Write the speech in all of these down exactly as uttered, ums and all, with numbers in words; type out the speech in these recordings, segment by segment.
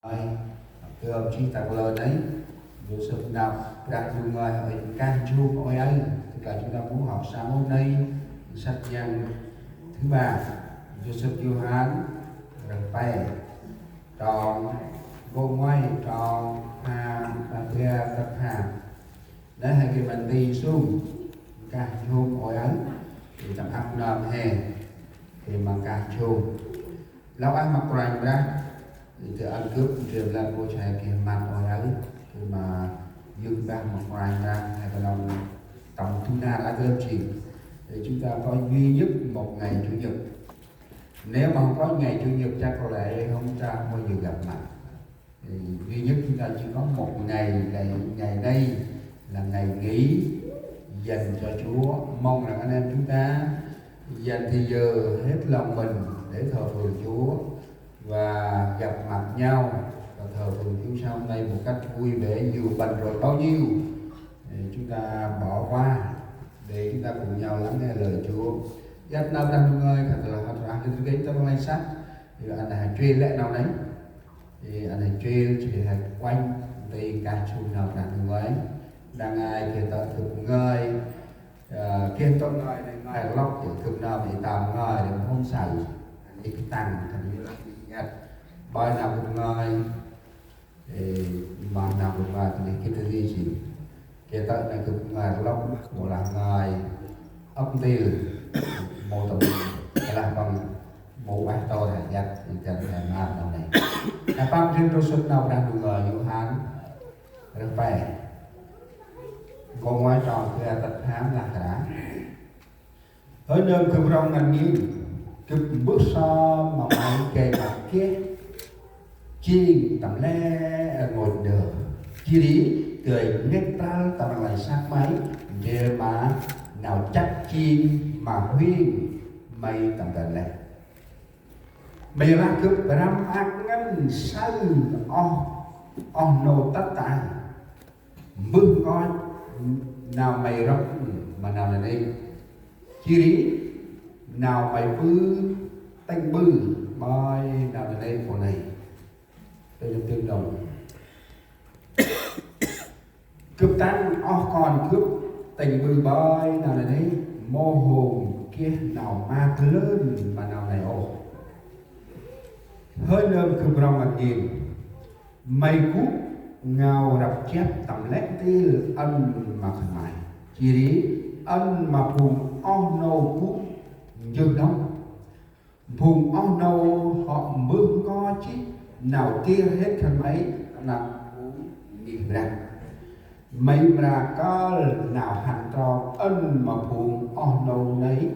Ơi, thưa ông chí, ta lơ nây, Joseph nau Brah Ndu ngơi hơi kah jum ôi ơi, tức là chúng ta muốn học sáng hôm nay, sách Văn thứ ba, Joseph Yôhan, răng pe, trong, gô ngoai trong ha, ba bia, tập ha. Nây hơi kơ mình đi sung, kah jum ôi ơi, thì tâm áp nơm he, thì mà kah jum. Lau ah ma Kôranh Brah, thì ăn cướp, thì là cô chạy kia mặt ôi ơi, thì mà dừng băng ma Kôranh Brah, hay là lòng tâm thu na là cướp gì. Thì chúng ta có duy nhất một ngày Chủ nhật. Nếu mà không có ngày Chủ nhật chắc có lẽ không, ta không bao giờ gặp mặt. Thì duy nhất chúng ta chỉ có một ngày, ngày, ngày đây là ngày nghỉ dành cho Chúa. Mong rằng anh em chúng ta dành thời giờ hết lòng mình để thờ phượng Chúa và gặp mặt nhau và thờ phượng Chúa sau hôm nay một cách vui vẻ, dù bận rộn bao nhiêu, thì chúng ta bỏ qua để chúng ta cùng nhau lắng nghe lời Chúa. Dắt nau Brah Ndu ngơi, khăn tơ lah hăt rah, hăt rah, hăt rah, hăt rah, thì là anh đã truyền lẽ nau đấy. Thì anh hãy truyền, thì hãy quanh, thì kah jum nau Brah Ndu ngơi. Đang ai kia tơ gâp ngơi, ờ, kia tơ ngơi, ngơi lŏk, thì gâp nau thì tao ngơi, thì không sai. Anh ấy tăng, thành như là nhật. Bơi nau gâp ngơi, thì mà nau gâp ngơi, thì kita di sini. Kia tơ nây gâp ngơi lŏk, mâu lah ngơi âk ntil, mâu tâm, lah păng mâu ueh tôr he dak, i dak he ngar nau nây. Nây păng jêng trôk sŭt nau Brah Ndu ngơi Yôhan, răng pe. Gô ngoai trong, gay tât pham lah kra. Hơi nơm gâp rŏng ngăn ngên, gâp mbơh sơm ma May gay ma geh jêng tâm lĕ rngôch ndơ. Jêh ri gay ngêt prăl tâm rnglay săk May ndrel ma nau chăt jêng ma huêng May tâm ban lĕ. May lah gâp răm maak ngăn saơ oh, oh nô tât tay. Mbơh nkoch nau May rŏng ma nau nanê̆. Jêh ri nau May ƀư, tĭng ƀư ƀơi nau nanê̆ pô nây. Tơ jêng tĭng đŏng. Gâp tăng oh kon gâp tĭng ƀư ƀơi nau nanê̆, mâu hôm geh nau maak lơn ma nau nây ôh. Hơi nơm gâp rŏng ngăn ngên. May gŭ ngao răp jăp tâm lĕ ntil ăn ma khân may. Jêh ri ăn ma phung oh nô gŭ njơh đŏng. Phung oh nô hŏ mbơh nkoch jêh nau tiêr hĕt khân may nau phung ngih Brah. May mra kơl nau hăn trong ăn ma phung oh nô nây,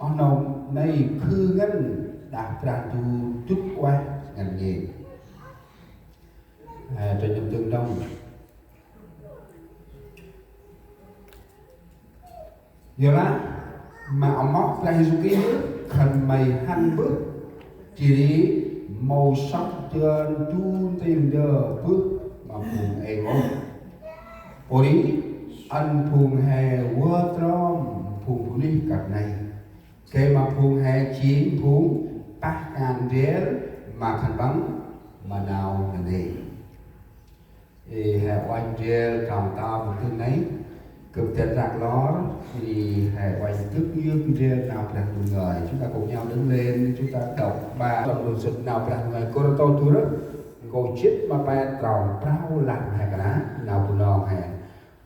oh nô nây khư ngăn đah Brah Ndu dŭt ueh ngăn ngên. Ơ, tơ jêng tĭng đŏng. Yorlah ma amoh Brah Yêsu Krist khân may hăn bơh, jêh ri mâu sŏk dơn du ntil ndơ bơh ma phung êng ôh. Pô ri ăn phung he vơt rom phung bunuyh kơt nây. Gay ma phung he jêng phung pah kan ndrel ma khân păng ma nau nanê̆. Ê, he uănh ndrel trong ta mâu gĭt nây, gâp dăn răk lor, ê, he uănh dŭt yơk ndrel nau Brah Ndu ngơi. Chúng ta cùng nhau đứng lên, chúng ta đọc ba trong trôk sŭt nau Brah Ndu ngơi. Kôrintô du rơh, nkô̆ jê̆t ma pe trong prao lah he kơna, nau Bunong he.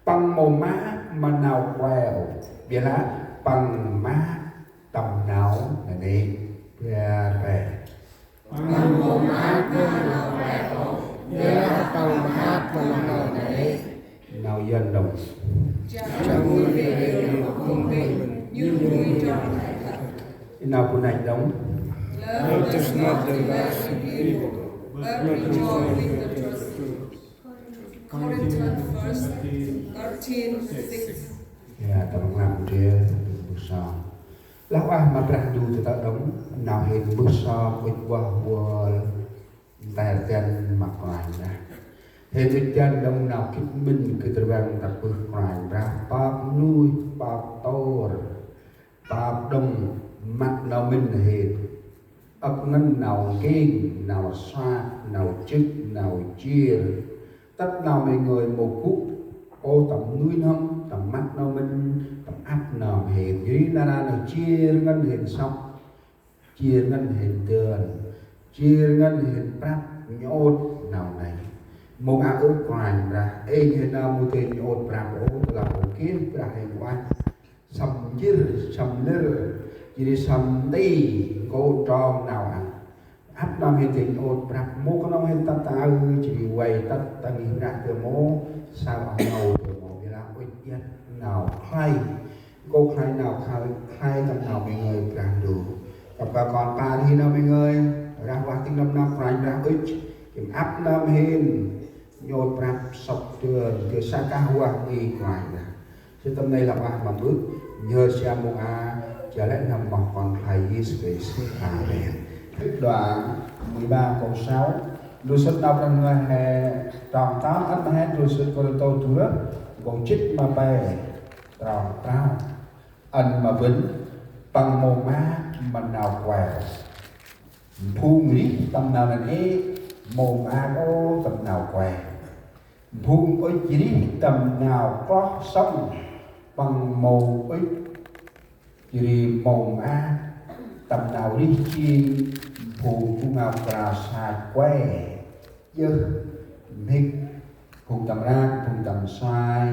Păng mâu maak ma nau kuăl, ƀiălah păng maak tâm nau nanê̆. Ƀiă pe. Păng mâu maak ma nau kuăl, ƀiălah păng maak ma nau nanê̆. Nau Yuăn đŏng. Chả vui về điều không bình, nhưng vui trong lẽ thật. Nau Bunong đŏng. Let us not delight in evil, but rejoice with the truth. Corinthians first, thirteen, six. Ê, tâm rnglăp ndrel, ơ, bu sŏng. Lah ueh ma Brah Ndu tơtơ̆ đŏng, nau hên mbơh sơm ŭch ueh vơl nter dăn ma Kôranh Brah. Hên ŭch dăn đŏng nau gĭt mĭn gĭt rvăng ta bơh Kôranh Brah, pơk nuih, pơk tôr, pơk đŏng măt nau mĭn hên. Ăp ngăn nau nking, nau sat, nau chĭk, nau chiêr. Tât nau mei ngơi mâu gŭ ôh tâm nuih n'hâm, tâm măt nau mĭn, tâm ăp nau mhên. Yor ri nar aơ nau chiêr ngăn hên sŏk, chiêr ngăn hên dơn, chiêr ngăn hên prăp, nhŭp nau nây. Mông a ŭch Kôranh Brah, êng hên nau mâu dơi nhŭp prăp ôh, tơlah mâu geh Brah hên uănh. Sâm jêr, sâm lĕr, jêh ri sâm nti, kô̆ trong nau ăn. Ăp nau hên dĭng ôt prăp mô knŏng hên tât ta aơ, jêh ri vay tât ta ngih Brah dơm mô, saơ oh nô dơm mô, ƀiălah ŭch iăt nau khlay, kô̆ khlay nau khlay, khlay tâm nau mei ngơi Brah Ndu. Tâm kơ kon pa ri nau mei ngơi, rah vah tĭng nâm nau Kôranh Brah ŭch, gĭm ăp nau hên, nhŭp prăp sŏk dơn, geh sa kah vah ngih Kôranh Brah. Jêh tâm nây lah ueh ma Mbơ̆, nhhơr siăm mông a, jêh lĕ n'hâm moh Kon Khlay Yêsu Krist. Amen. Khŭt Đua mười ba câu sáu, ndrôl sŭt Nau Brah Ngơi he trong tơm ăt ma he ndrôl sŭt Kôrintô du rơh, câu jê̆t ma pe, trong prao. Ăn ma bân, păng mâu maak ma nau kuăl. Phung rih tâm nau nanê̆, mâu maak ôh tâm nau kuăl. Phung ŭch rih tâm nau kloh sŏng, păng mâu ŭch ri mâu maak tâm nau rih jêng phung gŭ ngao krao sach kuăl. Yơh, mhĭk, phung tâm rnglăp, phung tâm suai,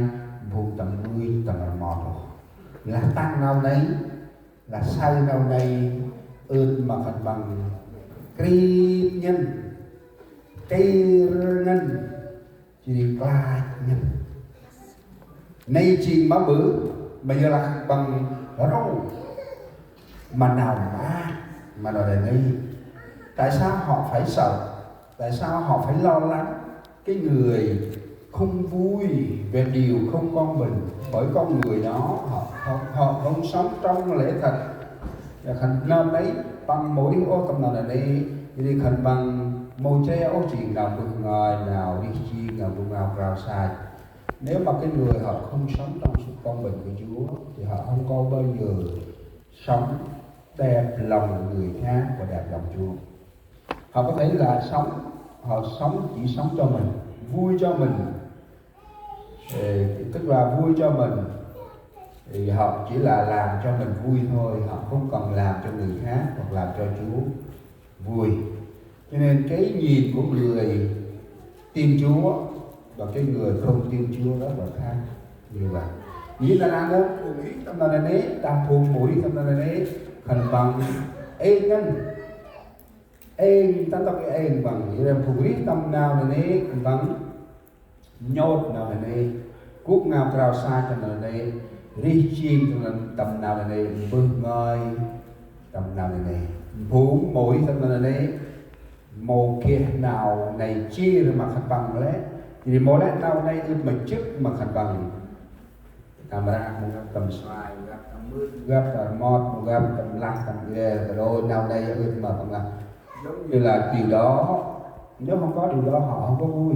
phung tâm nuih, tâm rmot ôh. Lah tăng nau nây, lah saơ nau nây, ơt ma khân păng krip ngăn, kir ngăn, jêh ri klach ngăn. Nây jêng ma Mbơ̆, ma yơh lah khân păng rŏng ma nau maak, ma nau nây. Tại sao họ phải sợ? Tại sao họ phải lo lắng? Cái người không vui về điều không công bình, bởi con người đó họ, họ, họ không sống trong lẽ thật. Yor khân păng nơm nây, păng mâu rêh ôh tâm nau nanê̆, jêh ri khân păng mâu che ôh jêng nau mbơh ngơi, nau rêh jêng, nau gŭ ngao krao sach. Nếu mà cái người họ không sống trong sự công bình của Chúa, thì họ không có bao giờ sống đẹp lòng người khác và đẹp lòng Chúa. Họ có thể là sống, họ sống, chỉ sống cho mình, vui cho mình. Ê, tức là vui cho mình. Thì họ chỉ là làm cho mình vui thôi, họ không cần làm cho người khác hoặc làm cho Chúa vui. Cho nên cái nhìn của người tin Chúa và cái người không tin Chúa rất là khác như vậy. Nghĩa là đang ôn phung rih tâm nau nanê̆, đang phung mâu rih tâm nau nanê̆, khân păng êng ngăn. Êng, tâm tâm êng păng, yor ri phung rih tâm nau nanê̆, khân păng nhŭp nau nanê̆, gŭ ngao krao sach tâm nau nanê̆, rêh jêng tâm nau, tâm nau nanê̆, mbơh ngơi tâm nau nanê̆. Phung mâu rêh tâm nau nanê̆, mâu geh nau nây jêr ma khân păng lĕ, jêh ri mâu lĕ nau nây ưt ma jêh ma khân păng. Tâm rnglăp, mâu gâp tâm suai, mâu gâp tâm mưn, mâu gâp tâm rmot, mâu gâp tâm lah, tâm gle, tâm roi, nau nây ưt ma khân păng. Giống như là điều đó, nếu không có điều đó họ không có vui.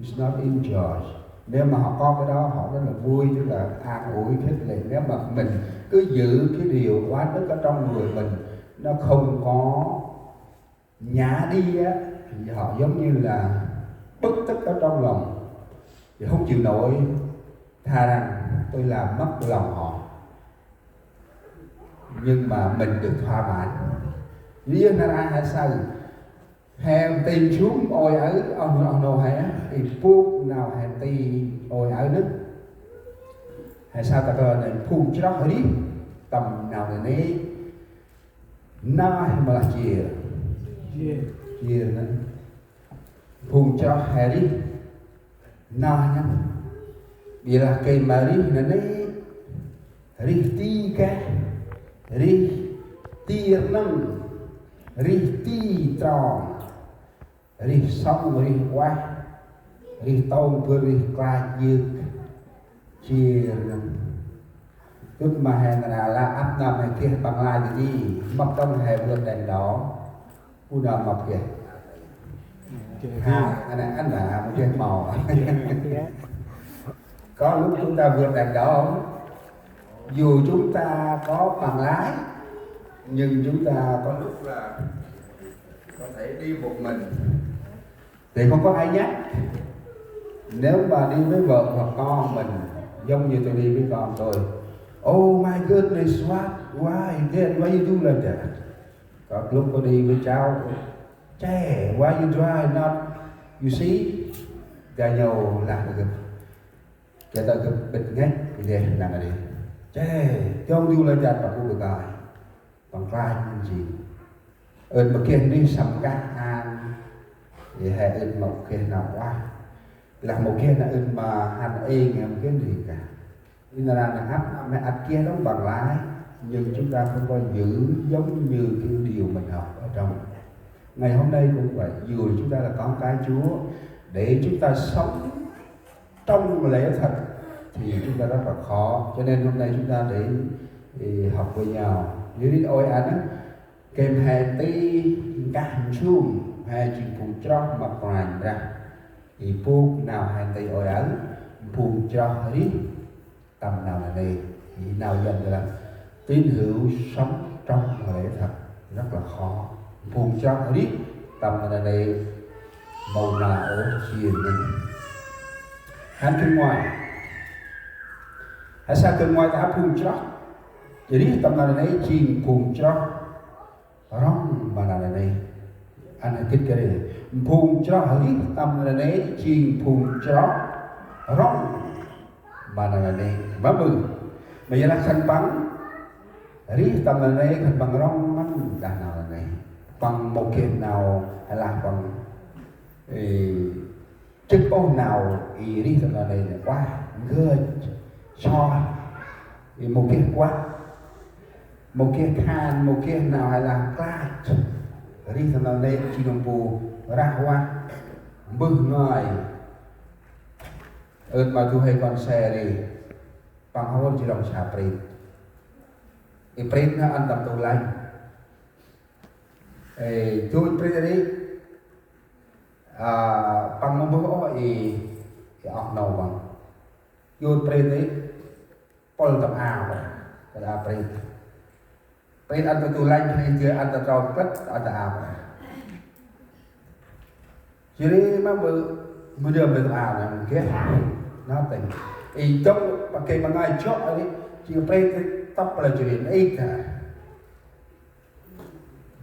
It's not enjoy. Nếu mà họ có cái đó, họ rất là vui, tức là an ủi, khích lệ. Nếu mà mình cứ giữ cái điều oan ức ở trong người mình, nó không có nhả đi á, thì họ giống như là bứt tức ở trong lòng, thì không chịu nổi, thà rằng tôi làm mất lòng họ, nhưng mà mình được thỏa mãn. Yor nar aơ he saơ, he nti nsum ôi aơ, oh nô, oh nô he, i bôk nau he nti ôi aơ nơh. He saơ ta kơ nây phung chroh rih tâm nau nanê̆, nơh he ma lah jêr. Jêr. Jêr nơh. Phung chroh he rih, nơh ngăn. Ƀiălah gay ma rih nanê̆, rih ti geh, rih ti rnơng, rih ti trong, rih sŏng, rih ueh, rih tông bâr, rih klach yơk, jêr ngăn. Tŭt ma he nar aơ lah ăp nơm he geh Păng lah jêh ri, mâp tŏng he vượt đèn đỏ, u nơm mâp geh. Jêh ri ha, ăn, ăn lah mâp geh mâu. Jêh ri có lúc chúng ta vượt đèn đỏ, dù chúng ta có bằng lái, Nhưng chúng ta có lúc là có thể đi một mình thì không có ai nhắc. Nếu mà đi với vợ hoặc con mình, giống như tôi đi với con tôi, "Oh my goodness, what, why, Dad, why you do like that?" Có lúc có đi với cháu, "Che, why you drive not, you see, Daniel lah." Kita gâp bĭt ngăch, geh nau a ri. "Che, don't do like that, păng ŭch bơh kơi. Păng klach mĭn jêng. Ơ̆t ma geh nuyh săm kah an, ri he ơ̆t ma geh nau ueh. Lah ma geh nau ơ̆t ma hăn êng, he ma geh nuyh kah." Ri nau nar nau hăp, nau mhe ăt geh đŏng păng lah, nhưng chúng ta không có giữ giống như cái điều mình học ở trong. Ngày hôm nay cũng vậy, dù chúng ta là con cái Chúa, để chúng ta sống trong lễ thật thì chúng ta rất là khó. Cho nên hôm nay chúng ta để, ê, học với nhau. Ri ri ôi ăn á, gay mhe nti nkah nsum, mhe jêng phung chroh ma Kôranh Brah. Ê, bôk nau mhe nti ôi ăn, phung chroh rih tâm nau nanê̆. Ê, nau Yuăn gay lah tín hữu sống trong lễ thật rất là khó. Phung chroh rih tâm nau nanê̆, mâu nau ôh jêng nĕ. Hăn khân ngoai. He saơ khân ngoai ta phung chroh rih tâm nau nanê̆ jêng phung chroh rŏng ma nau nanê̆. Ăn he gĭt kơt ri. Phung chroh rih tâm nau nanê̆ jêng phung chroh rŏng ma nau nanê̆. Mâm ƀư? Ma yor lah khân păng rih tâm nau nanê̆, khân păng rŏng ngăn đah nau nanê̆. Păng mâu geh nau, lah păng, ê, Chŭp ôh nau i rih tâm nau nanê̆ nĕ, ueh, ngơi, soi, i mâu geh kuăl, mâu geh khan, mâu geh nau he lah klach. Rih tâm nau nanê̆ jêng nâm bu rah vah, mbơh ngơi. Ơ̆t ma du huê kon se ri, păng hô jêng rŏng sa prêt. I prêt nơh ăn tâm tủ lạnh. Ê, du prêt ri, a, păng mâu mbơh ôh i, i oh nâu păng. Yut prêt ri, pôl tâm ao, tâm ao prêt. Prêt ăn tâm tủ lạnh, prêt jêh ăn tâm trong klĕt, ăn tâm ao. Jêh ri ma mbơh, mbơh dơm tâm ao nơh, geh. Nothing. I dŏng, păng geh ma ngai jŏk ri, jêh prêt ri, tâp lah jêh ri, nĕk hă.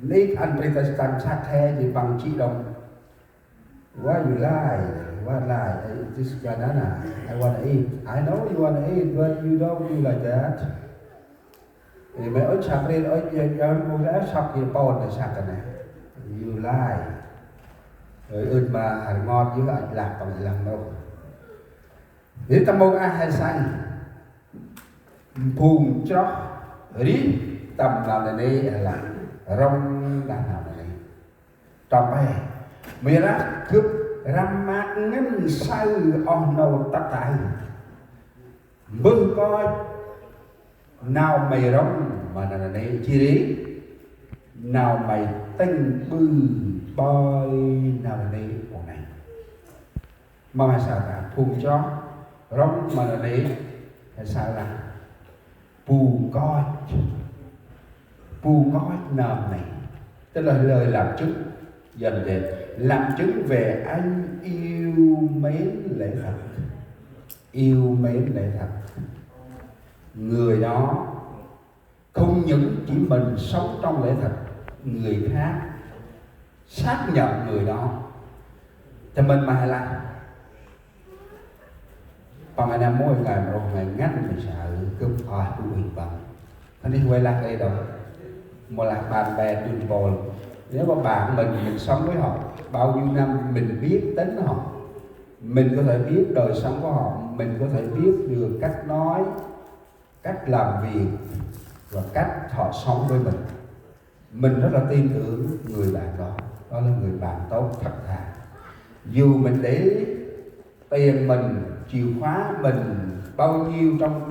Nĕk ăn prêt ta tăng săk he, jêh păng jêh đŏng. Why you lie? Why lie? Eh, this banana, I wanna eat. I know you wanna eat, but you don't do like that. Ê, mhe ŭch săk ri, ŭch, ŭch, ŭch, mâu lĕ săk, ê, pôn, ê, săk nĕ. You lie. Ê, ŭch ma rngot yơh, ăt lah păng i lăng nôk. Ri tâm mâu a he saơ. Phung chroh rih tâm nau nanê̆ lah rŏng đah nau nanê̆. Trong pe. Mâu lah gâp răm maak ngăn saơ oh nâu tât tay. Mbơh nkoch nau may rŏng ma nau nanê̆, jêh ri nau may tĭng ƀư ƀơi nau nanê̆ pô nây. Ma he saơ ta phung chroh rŏng ma nau nanê̆, he saơ lah bu nkoch, bu nkoch nau nanê̆. Tức là lời làm chứng, dần dần làm chứng về anh yêu mến lễ thật. Yêu mến lễ thật. Người đó không những chỉ mình sống trong lễ thật, người khác xác nhận người đó. Thì mình mà hay là păng a nau mâu ngai, mâu ngai ngăn, mâu saơ, gâp ôh bu uănh păng. Kơt nây huê lah kơt nây đŏng. Mâu lah bạn bè dun bol. Nếu mà bạn mình, mình sống với họ bao nhiêu năm, mình biết tính họ, mình có thể biết đời sống của họ, mình có thể biết được cách nói, cách làm việc và cách họ sống với mình. Mình rất là tin tưởng người bạn đó. Đó là người bạn tốt thật thà. Dù mình để tiền mình, chìa khóa mình, bao nhiêu trong